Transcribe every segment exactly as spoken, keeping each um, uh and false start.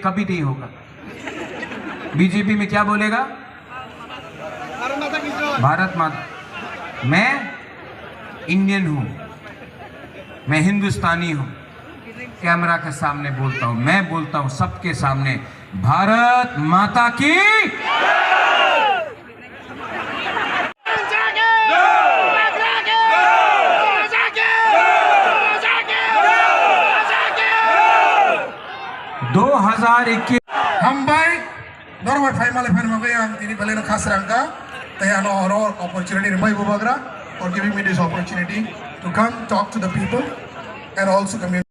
कभी नहीं होगा। बीजेपी में क्या बोलेगा? भारत माता। मैं इंडियन हूँ, मैं हिंदुस्तानी हूँ। कैमरा के सामने बोलता हूँ, मैं बोलता हूँ सबके सामने, भारत माता की। Dua hazar ikish. Hambai, norok bai phaima le phaima bai ang tini belai no khasrang kha, tei ano oro opportunity rwbai Bubagra for giving me this opportunity to come talk to the people and also community.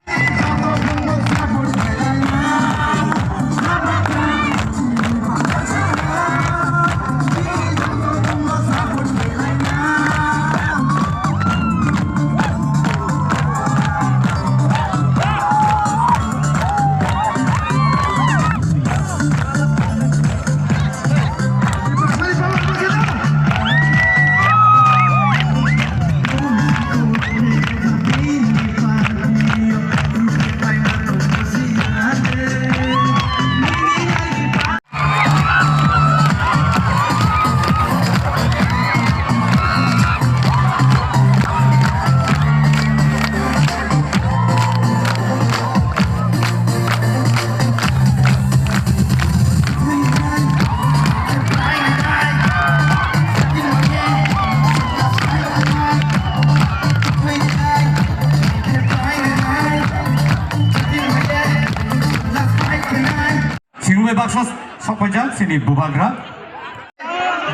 Sini bai baksa sok paijak sini Bubagra.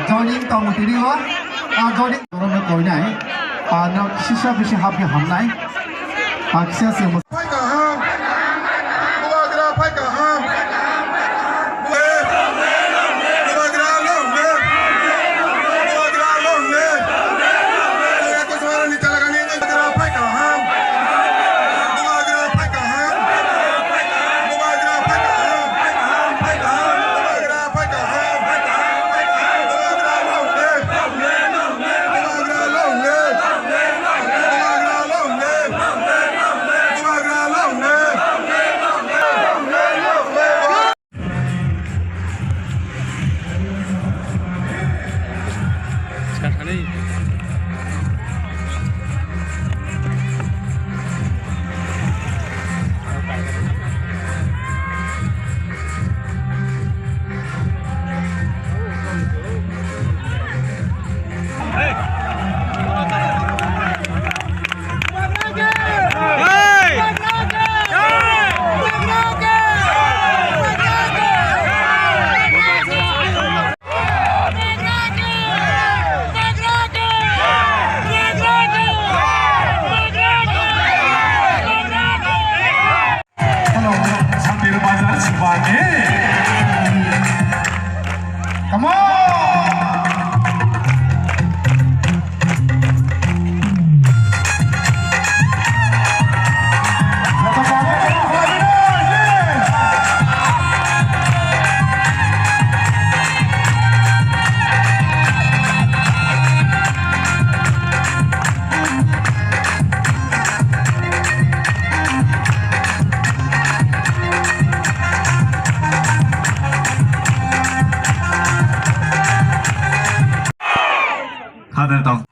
Joining tong tini o, ah, joining. Borok no koinai, ah, no sisa bisi habwi hamnai, ah, kisa se mo- Phai kaham, Bubagra phai kaham. Bubagra long live, Bubagra long live. Bubagra Hello, Sandir Bazar Chibake. Come on! Khader tong.